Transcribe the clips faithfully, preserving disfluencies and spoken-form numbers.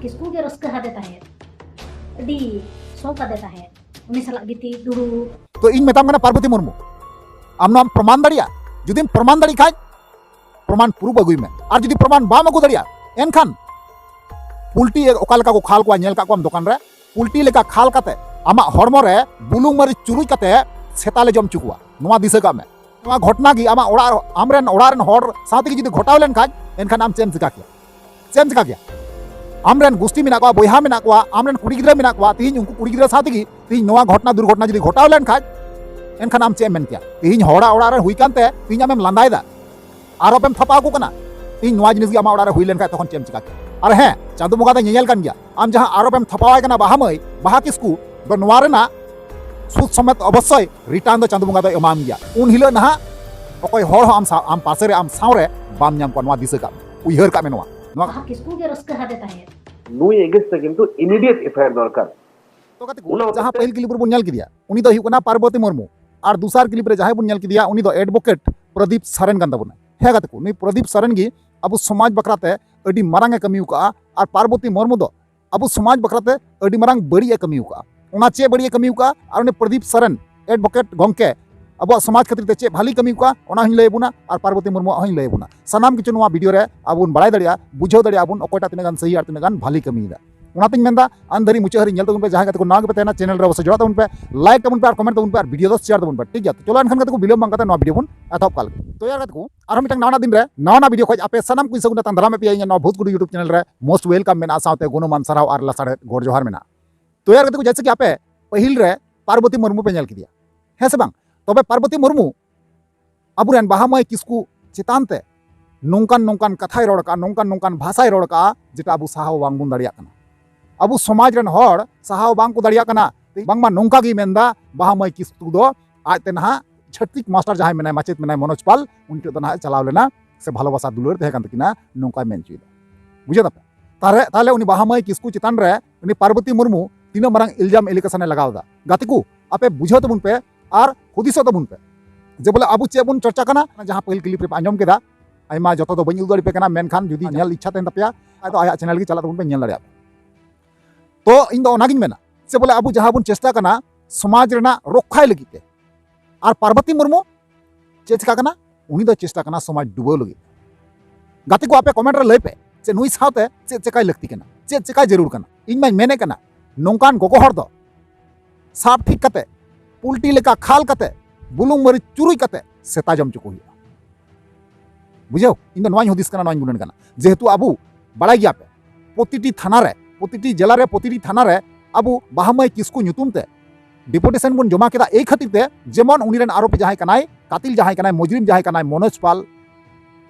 ᱠᱤᱥᱠᱩ ᱜᱮ ᱨᱟᱹᱥᱠᱟᱹ ᱦᱟᱫᱮ ᱛᱟᱦᱮᱸᱫ, ᱟᱹᱰᱤ ᱥᱚᱠ ᱟᱫᱮ ᱛᱟᱦᱮᱸᱫ ᱩᱱᱤ ᱥᱟᱞᱟᱜ ᱜᱤᱛᱤᱡ ᱫᱩᱲᱩᱵ᱾ ᱛᱚ ᱤᱧ ᱢᱮᱛᱟᱢ ᱠᱟᱱᱟ ᱯᱟᱨᱵᱚᱛᱤ ᱢᱩᱨᱢᱩ, ᱟᱢ ᱱᱚᱣᱟᱢ ᱯᱨᱚᱢᱟᱱ ᱫᱟᱲᱮᱭᱟᱜᱼᱟ? ᱡᱩᱫᱤᱢ ᱯᱨᱚᱢᱟᱱ ᱫᱟᱲᱮᱭᱟᱜ ᱠᱷᱟᱡ ᱯᱨᱚᱢᱟᱱ ᱯᱩᱨᱩᱵ ᱟᱹᱜᱩᱭ ᱢᱮ, ᱟᱨ ᱡᱩᱫᱤ ᱯᱨᱚᱢᱟᱱ ᱵᱟᱢ ᱟᱹᱜᱩ ᱫᱟᱲᱮᱭᱟᱜᱼᱟ ᱮᱱᱠᱷᱟᱱ ᱯᱩᱞᱴᱤ ᱚᱠᱟ ᱞᱮᱠᱟ ᱠᱚ ᱠᱷᱟᱞ ᱠᱚᱣᱟ, ᱧᱮᱞ ᱠᱟᱜ ᱠᱚᱣᱟᱢ ᱫᱚᱠᱟᱱ ᱨᱮ, ᱯᱩᱞᱴᱤ ᱞᱮᱠᱟ ᱠᱷᱟᱞ ᱠᱟᱛᱮ ᱟᱢᱟᱜ ᱦᱚᱲᱢᱚ ᱨᱮ ᱵᱩᱞᱩᱝ ᱢᱟᱹᱨᱤᱪ ᱪᱩᱨᱩᱡ ᱠᱟᱛᱮ ᱥᱮᱛᱟ ᱞᱮ ᱡᱚᱢ ᱦᱚᱪᱚ ᱠᱚᱣᱟ᱾ ᱱᱚᱣᱟ ᱫᱤᱥᱟᱹ ᱠᱟᱜ ᱢᱮ᱾ ᱱᱚᱣᱟ ᱜᱷᱚᱴᱚᱱᱟ ᱜᱮ ᱟᱢᱟᱜ ᱚᱲᱟᱜ, ᱟᱢᱨᱮᱱ ᱚᱲᱟᱜ ᱨᱮᱱ ᱦᱚᱲ ᱥᱟᱶ ᱛᱮᱜᱮ ᱡᱩᱫᱤ ᱜᱷᱚᱴᱟᱣ ᱞᱮᱱᱠᱷᱟᱡ, ᱮᱱᱠᱷᱟᱱ ᱟᱢ ᱪᱮᱫ ᱮᱢ ᱪᱤᱠᱟ ᱠᱮᱭᱟ? ᱪᱮᱫ ᱮᱢ ᱪᱤᱠᱟ ᱠᱮᱭᱟ? ᱟᱢᱨᱮᱱ ᱜᱩᱥᱴᱤ ᱢᱮᱱᱟᱜ ᱠᱚᱣᱟ, ᱵᱚᱭᱦᱟ ᱢᱮᱱᱟᱜ ᱠᱚᱣᱟ, ᱟᱢᱨᱮᱱ ᱠᱩᱲᱤ ᱜᱤᱫᱽᱨᱟᱹ ᱢᱮᱱᱟᱜ ᱠᱚᱣᱟ, ᱛᱤᱦᱤᱧ ᱩᱱᱠᱩ ᱠᱩᱲᱤ ᱜᱤᱫᱽᱨᱟᱹ ᱥᱟᱶ ᱛᱮᱜᱮ ᱛᱤᱦᱤᱧ ᱱᱚᱣᱟ ᱜᱷᱚᱴᱚᱱᱟ ᱫᱩᱨᱜᱷᱚᱴᱚᱱᱟ ᱡᱩᱫᱤ ᱜᱷᱚᱴᱟᱣ ᱞᱮᱱᱠᱷᱟᱡ, ᱮᱱᱠᱷᱟᱱ ᱟᱢ ᱪᱮᱫ ᱮᱢ ᱢᱮᱱ ᱠᱮᱭᱟ? ᱛᱤᱦᱤᱧ ᱦᱚᱲᱟᱜ ᱚᱲᱟᱜ ᱨᱮ ᱦᱩᱭ ᱠᱟᱱᱛᱮ ᱛᱤᱦᱤᱧ ᱟᱢᱮᱢ ᱞᱟᱸᱫᱟᱭᱮᱫᱟ᱾ ᱟᱨᱚᱯ ᱮᱢ ᱛᱷᱟᱯᱟᱣ ᱟᱠᱚ ᱠᱟᱱᱟ᱾ ᱤᱧ ᱱᱚᱣᱟ ᱡᱤᱱᱤᱥ ᱜᱮ ᱟᱢᱟᱜ ᱚᱲᱟᱜ ᱨᱮ ᱦᱩᱭ ᱞᱮᱱᱠᱷᱟᱡ ᱛᱚᱠᱷᱚᱱ ᱪᱮᱫ ᱮᱢ ᱪᱤᱠᱟ ᱠᱮᱭᱟ? ᱟᱨ ᱦᱮᱸ, ᱪᱟᱸᱫᱚ ᱵᱚᱸᱜᱟ ᱫᱚᱭ ᱧᱮᱧᱮᱞ ᱠᱟᱱ ᱜᱮᱭᱟ᱾ ᱟᱢ ᱡᱟᱦᱟᱸ ᱟᱨᱚᱯ ᱮᱢ ᱛᱷᱟᱯᱟᱣᱟᱭ ᱠᱟᱱᱟ ᱵᱟᱦᱟ ᱢᱟᱹᱭ, ᱵᱟᱦᱟ ᱠᱤᱥᱠᱩ ᱫᱚ, ᱱᱚᱣᱟ ᱨᱮᱱᱟᱜ ᱥᱩᱫ ᱥᱚᱢᱮᱛ ᱚᱵᱚᱥᱥᱳᱭ ᱨᱤᱴᱟᱨᱱ ᱫᱚ ᱪᱟᱸᱫᱚ ᱵᱚᱸᱜᱟ ᱫᱚᱭ ᱮᱢᱟᱢ ᱜᱮᱭᱟ᱾ ᱩᱱ ᱦᱤᱞᱳᱜ ᱱᱟᱦᱟᱜ ᱚᱠᱚᱭ ᱦᱚᱲ ᱦᱚᱸ ᱟᱢ ᱥᱟᱶ, ᱟᱢ ᱯᱟᱥᱮ ᱨᱮ ᱟᱢ ᱥᱟᱶ ᱨᱮ ᱵᱟᱢ ᱧᱟᱢ ᱠᱚᱣᱟ᱾ ᱱᱚᱣᱟ ᱫᱤᱥᱟᱹ ᱠᱟᱜ ᱢᱮ, ᱩᱭᱦᱟᱹᱨ ᱠᱟᱜ ᱢᱮ ᱱᱚᱣᱟ᱾ ᱱᱚᱣᱟ ᱵᱟᱦᱟ ᱠᱤᱥᱠᱩ ᱜᱮ ᱨᱟᱹᱥᱠᱟᱹ ᱦᱟᱫᱮ ᱛᱟᱦᱮᱸᱫ᱾ ᱱᱩᱭ against ᱨᱮ ᱠᱤᱱᱛᱩ immediate F I R ᱫᱚᱨᱠᱟᱨ᱾ ᱛᱚ ᱜᱟᱛᱮ ᱠᱚ, ᱚᱱᱟ ᱡᱟᱦᱟᱸ ᱦᱚᱛᱮᱡ ᱛᱮ ᱯᱟᱹᱦᱤᱞ clip ᱨᱮᱵᱚᱱ ᱧᱮᱞ ᱠᱮᱫᱮᱭᱟ, ᱩᱱᱤ ᱫᱚ ᱦᱩᱭᱩᱜ ᱠᱟᱱᱟ ᱯᱟᱨᱵᱚᱛᱤ ᱢᱩᱨᱢᱩ, ᱟᱨ ᱫᱚᱥᱟᱨ clip ᱨᱮ ᱡᱟᱦᱟᱸᱭ ᱵᱚᱱ ᱧᱮᱞ ᱠᱮᱫᱮᱭᱟ, ᱩᱱᱤ ᱫᱚ advocate ᱯᱨᱚᱫᱤᱯ ᱥᱚᱨᱮᱱ ᱠᱟᱱ ᱛᱟᱵᱚᱱᱟ᱾ ᱦᱮᱸ ᱜᱟᱛᱮ ᱠᱚ, ᱱᱩᱭ ᱯᱨᱚᱫᱤᱯ ᱥᱚᱨᱮᱱ ᱜᱮ ᱟᱵᱚ ᱥᱚᱢᱟᱡᱽ ᱵᱟᱠᱷᱨᱟ ᱛᱮ ᱟᱹᱰᱤ ᱢᱟᱨᱟᱝ ᱮ ᱠᱟᱹᱢᱤ ᱟᱠᱟᱫᱼᱟ, ᱟᱨ ᱯᱟᱨᱵᱚᱛᱤ ᱢᱩᱨᱢᱩ ᱫᱚ ᱟᱵᱚ ᱥᱚᱢᱟᱡᱽ ᱵᱟᱠᱷᱨᱟ ᱛᱮ ᱟᱹᱰᱤ ᱢᱟᱨᱟᱝ ᱵᱟᱹᱲᱤᱡ ᱮ ᱠᱟᱹᱢᱤ ᱟᱠᱟᱫᱼᱟ᱾ ᱚᱱᱟ ᱪᱮᱫ ᱵᱟᱹᱲᱤᱡ ᱮ ᱠᱟᱹᱢᱤ ᱟᱠᱟᱫᱼᱟ? ᱟᱨ ᱩᱱᱤ ᱯᱨᱚᱫᱤᱯ ᱥᱚᱨᱮᱱ advocate ᱜᱚᱢᱠᱮ ᱟᱵᱚᱣᱟᱜ ᱥᱚᱢᱟᱡᱽ ᱠᱷᱟᱹᱛᱤᱨ ᱛᱮ ᱪᱮᱫ ᱵᱷᱟᱞᱤ ᱠᱟᱹᱢᱤ ᱟᱠᱟᱫᱼᱟ, ᱚᱱᱟ ᱦᱚᱸᱧ ᱞᱟᱹᱭ ᱟᱵᱚᱱᱟ, ᱟᱨ ᱯᱟᱨᱵᱚᱛᱤ ᱢᱩᱨᱢᱩᱣᱟᱜ ᱦᱚᱸᱧ ᱞᱟᱹᱭ ᱟᱵᱚᱱᱟ᱾ ᱥᱟᱱᱟᱢ ᱠᱤᱪᱷᱩ ᱱᱚᱣᱟ video ᱨᱮ ᱟᱵᱚ ᱵᱚᱱ ᱵᱟᱲᱟᱭ ᱫᱟᱲᱮᱭᱟᱜᱼᱟ, ᱵᱩᱡᱷᱟᱹᱣ ᱫᱟᱲᱮᱭᱟᱜᱼᱟ ᱵᱚᱱ ᱚᱠᱚᱭᱴᱟᱜ ᱛᱤᱱᱟᱹᱜ ᱜᱟᱱ ᱥᱟᱹᱦᱤ ᱟᱨ ᱛᱤᱱᱟᱹᱜ ᱜᱟᱱ ᱵᱷᱟᱞᱤ ᱠᱟᱹᱢᱤᱭᱮᱫᱟ᱾ ᱚᱱᱟᱛᱤᱧ ᱢᱮᱱᱫᱟ, ᱟᱱᱫᱷᱟᱨᱤ ᱢᱩᱪᱟᱹᱫ ᱦᱟᱹᱨᱤᱡ ᱧᱮᱞ ᱛᱟᱵᱚᱱ ᱯᱮ᱾ ᱡᱟᱦᱟᱸᱭ ᱜᱟᱛᱮ ᱠᱚ ᱱᱟᱣᱟ ᱜᱮᱯᱮ ᱛᱟᱦᱮᱱᱟ, channel ᱨᱮ ᱚᱵᱚᱥᱥᱳᱭ ᱡᱚᱲᱟᱣ ᱛᱟᱵᱚᱱ ᱯᱮ, like ᱛᱟᱵᱚᱱ ᱯᱮ, ᱟᱨ comment ᱛᱟᱵᱚᱱ ᱯᱮ, ᱟᱨ video ᱫᱚ share ᱛᱟᱵᱚᱱ ᱯᱮ, ᱴᱷᱤᱠ ᱜᱮᱭᱟ? ᱛᱚ ᱪᱚᱞᱚ ᱮᱱᱠᱷᱟᱱ ᱜᱟᱛᱮ ᱠᱚ, ᱵᱤᱞᱚᱢ ᱵᱟᱝ ᱠᱟᱛᱮ ᱱᱚᱣᱟ video ᱵᱚᱱ ᱮᱛᱚᱦᱚᱵ ᱠᱟᱜ ᱞᱮᱜᱮ᱾ ᱛᱚ ᱭᱟᱨ ᱜᱟᱛᱮ ᱠᱚ, ᱟᱨᱦᱚᱸ ᱢᱤᱫᱴᱟᱝ ᱱᱟᱣᱟ ᱱᱟᱜ ᱫᱤᱱ ᱨᱮ ᱱᱟᱣᱟ ᱱᱟᱜ video ᱠᱷᱚᱡ ᱟᱯᱮ ᱥᱟᱱᱟᱢ ᱠᱚᱧ ᱥᱟᱹᱜᱩᱱ ᱫᱟᱨᱟᱢᱮᱫ ᱯᱮᱭᱟ ᱤᱧᱟᱹᱜ ᱱᱚᱣᱟ ᱵᱷᱩᱛ ᱜᱩᱰᱩ YouTube channel ᱨᱮ᱾ Most welcome ᱢᱮᱱᱟᱜᱼᱟ, ᱥᱟᱶᱛᱮ ᱜᱩᱱᱢᱟᱱ ᱥᱟᱨᱦᱟᱣ ᱟᱨ ᱞᱟᱥᱟᱲᱦᱮᱫ ᱜᱚᱰ ᱡᱚᱦᱟᱨ ᱢᱮᱱᱟᱜᱼᱟ᱾ ᱛᱚ ᱭᱟᱨ ᱜᱟᱛᱮ ᱠᱚ, ᱡᱮᱭᱥᱮ ᱠᱤ ᱟᱯᱮ ᱯᱟᱹᱦᱤᱞ ᱨᱮ ᱯᱟᱨᱵᱚᱛᱤ ᱢᱩᱨᱢᱩ ᱯᱮ ᱧᱮᱞ ᱠᱮᱫᱮᱭᱟ, ᱦᱮᱸ ᱥᱮ ᱵᱟᱝ? ᱛᱚᱵᱮ ᱯᱟᱨᱵᱚᱛᱤ ᱢᱩᱨᱢᱩ ᱟᱵᱚᱨᱮᱱ ᱵᱟᱦᱟ ᱢᱟᱹᱭ ᱠᱤᱥᱠᱩ ᱪᱮᱛᱟᱱ ᱛᱮ ᱱᱚᱝᱠᱟᱱ ᱱᱚᱝᱠᱟᱱ ᱠᱟᱛᱷᱟᱭ ᱨᱚᱲ ᱠᱟᱜᱼᱟ, ᱱᱚᱝᱠᱟᱱ ᱱᱚᱝᱠᱟᱱ ᱵᱷᱟᱥᱟᱭ ᱨᱚᱲ ᱠᱟᱜᱼᱟ, ᱡᱮᱴᱟ ᱟᱵᱚ ᱥᱟᱦᱟᱣ ᱵᱟᱝ ᱵᱚᱱ ᱫᱟᱲᱮᱭᱟᱜ ᱠᱟᱱᱟ᱾ ᱟᱵᱚ ᱥᱚᱢᱟᱡᱽ ᱨᱮᱱ ᱦᱚᱲ ᱥᱟᱦᱟᱣ ᱵᱟᱝ ᱠᱚ ᱫᱟᱲᱮᱭᱟᱜ ᱠᱟᱱᱟ᱾ ᱵᱟᱝᱢᱟ ᱱᱚᱝᱠᱟ ᱜᱮᱭ ᱢᱮᱱᱫᱟ, ᱵᱟᱦᱟ ᱢᱟᱹᱭ ᱠᱤᱥᱠᱩ ᱫᱚ ᱟᱡᱛᱮ ᱱᱟᱦᱟᱜ ᱪᱷᱟᱹᱛᱤᱠ ᱢᱟᱥᱴᱟᱨ ᱡᱟᱦᱟᱸᱭ ᱢᱮᱱᱟᱭ, ᱢᱟᱪᱮᱫ ᱢᱮᱱᱟᱭ ᱢᱚᱱᱳᱡᱽ ᱯᱟᱞ, ᱩᱱᱤ ᱴᱷᱮᱱ ᱫᱚ ᱱᱟᱦᱟᱜ ᱪᱟᱞᱟᱣ ᱞᱮᱱᱟ, ᱥᱮ ᱵᱷᱟᱞᱚᱵᱟᱥᱟ ᱫᱩᱞᱟᱹᱲ ᱛᱟᱦᱮᱸ ᱠᱟᱱ ᱛᱟᱹᱠᱤᱱᱟ, ᱱᱚᱝᱠᱟᱭ ᱢᱮᱱ ᱦᱚᱪᱚᱭᱮᱫᱟ᱾ ᱵᱩᱡᱷᱟᱹᱣ ᱫᱟᱯᱮ? ᱛᱟᱦᱞᱮ, ᱛᱟᱦᱞᱮ ᱩᱱᱤ ᱵᱟᱦᱟ ᱢᱟᱹᱭ ᱠᱤᱥᱠᱩ ᱪᱮᱛᱟᱱ ᱨᱮ ᱩᱱᱤ ᱯᱟᱨᱵᱚᱛᱤ ᱢᱩᱨᱢᱩ ᱛᱤᱱᱟᱹᱜ ᱢᱟᱨᱟᱝ ᱤᱞᱡᱟᱢ allegation ᱮ ᱞᱟᱜᱟᱣ ᱮᱫᱟ᱾ ᱜᱟᱛᱮ ᱠᱚ, ᱟᱯᱮ ᱵᱩᱡᱷᱟᱹᱣ ᱛᱟᱵᱚᱱ ᱯᱮ ᱟᱨ ᱦᱩᱫᱤᱥᱚᱜ ᱛᱟᱵᱚᱱ ᱯᱮ ᱡᱮ ᱵᱚᱞᱮ ᱟᱵᱚ ᱪᱮᱫ ᱵᱚᱱ ᱪᱚᱨᱪᱟ ᱠᱟᱱᱟ᱾ ᱡᱟᱦᱟᱸ ᱯᱟᱹᱦᱤᱞ clip ᱨᱮᱯᱮ ᱟᱸᱡᱚᱢ ᱠᱮᱫᱟ, ᱟᱭᱢᱟ ᱡᱚᱛᱚ ᱫᱚ ᱵᱟᱹᱧ ᱩᱫᱩᱜ ᱫᱟᱲᱮ ᱯᱮ ᱠᱟᱱᱟ, ᱢᱮᱱᱠᱷᱟᱱ ᱡᱩᱫᱤ ᱧᱮᱞ ᱤᱪᱪᱷᱟ ᱛᱟᱦᱮᱱ ᱛᱟᱯᱮᱭᱟ, ᱟᱫᱚ ᱟᱭᱟᱜ channel ᱜᱮ ᱪᱟᱞᱟᱜ ᱛᱟᱵᱚᱱ ᱯᱮ, ᱧᱮᱞ ᱫᱟᱲᱮᱭᱟᱜᱼᱟ ᱯᱮ᱾ ᱛᱚ ᱤᱧ ᱫᱚ ᱚᱱᱟᱜᱤᱧ ᱢᱮᱱᱟ, ᱥᱮ ᱵᱚᱞᱮ ᱟᱵᱚ ᱡᱟᱦᱟᱸ ᱵᱚᱱ ᱪᱮᱥᱴᱟ ᱠᱟᱱᱟ ᱥᱚᱢᱟᱡᱽ ᱨᱮᱱᱟᱜ ᱨᱚᱠᱠᱷᱟᱭ ᱞᱟᱹᱜᱤᱫ ᱛᱮ, ᱟᱨ ᱯᱟᱨᱵᱚᱛᱤ ᱢᱩᱨᱢᱩ ᱪᱮᱫ ᱪᱮᱠᱟ ᱠᱟᱱᱟ? ᱩᱱᱤ ᱫᱚ ᱪᱮᱥᱴᱟ ᱠᱟᱱᱟ ᱥᱚᱢᱟᱡᱽ ᱰᱩᱵᱟᱹᱣ ᱞᱟᱹᱜᱤᱫ᱾ ᱜᱟᱛᱮ ᱠᱚ, ᱟᱯᱮ ᱠᱚᱢᱮᱱᱴ ᱨᱮ ᱞᱟᱹᱭ ᱯᱮ ᱡᱮ ᱱᱩᱭ ᱥᱟᱶᱛᱮ ᱪᱮᱫ ᱪᱮᱠᱟᱭ ᱞᱟᱹᱠᱛᱤ ᱠᱟᱱᱟ, ᱪᱮᱫ ᱪᱮᱠᱟᱭ ᱡᱟᱹᱨᱩᱲ ᱠᱟᱱᱟ᱾ ᱤᱧ ᱢᱟᱧ ᱢᱮᱱᱮᱫ ᱠᱟᱱᱟ, ᱱᱚᱝᱠᱟᱱ ᱜᱚᱜᱚ ᱦᱚᱲ ᱫᱚ ᱥᱟᱵ ᱴᱷᱤᱠ ᱠᱟᱛᱮ, ᱯᱩᱞᱴᱤ ᱞᱮᱠᱟ ᱠᱷᱟᱞ ᱠᱟᱛᱮ, ᱵᱩᱞᱩᱝ ᱢᱟᱹᱨᱤᱪ ᱪᱩᱨᱩᱡ ᱠᱟᱛᱮ ᱥᱮᱛᱟ ᱡᱚᱢ ᱦᱚᱪᱚ ᱠᱚ ᱦᱩᱭᱩᱜᱼᱟ᱾ ᱵᱩᱡᱷᱟᱹᱣ? ᱤᱧ ᱫᱚ ᱱᱚᱣᱟᱧ ᱦᱩᱫᱤᱥ ᱠᱟᱱᱟ, ᱱᱚᱣᱟᱧ ᱜᱩᱱᱟᱹᱱ ᱠᱟᱱᱟ᱾ ᱡᱮᱦᱮᱛᱩ ᱟᱵᱚ ᱵᱟᱲᱟᱭ ᱜᱮᱭᱟ ᱯᱮ, ᱯᱨᱚᱛᱤᱴᱤ ᱛᱷᱟᱱᱟ ᱨᱮ, ᱯᱨᱚᱛᱤᱴᱤ ᱡᱮᱞᱟ ᱨᱮ, ᱯᱨᱚᱛᱤᱴᱤ ᱛᱷᱟᱱᱟ ᱨᱮ ᱟᱵᱚ ᱵᱟᱦᱟ ᱢᱟᱹᱭ ᱠᱤᱥᱠᱩ ᱧᱩᱛᱩᱢ ᱛᱮ ᱰᱮᱯᱩᱴᱮᱥᱚᱱ ᱵᱚᱱ ᱡᱚᱢᱟ ᱠᱮᱫᱟ, ᱮᱭ ᱠᱷᱟᱹᱛᱤᱨ ᱛᱮ ᱡᱮᱢᱚᱱ ᱩᱱᱤ ᱨᱮᱱ ᱟᱨᱳᱯᱤ ᱡᱟᱦᱟᱸᱭ ᱠᱟᱱᱟᱭ, ᱠᱟᱛᱤᱞ ᱡᱟᱦᱟᱸᱭ ᱠᱟᱱᱟᱭ, ᱢᱩᱡᱽᱨᱤᱢ ᱡᱟᱦᱟᱸᱭ ᱠᱟᱱᱟᱭ, ᱢᱚᱱᱳᱡᱽ ᱯᱟᱞ,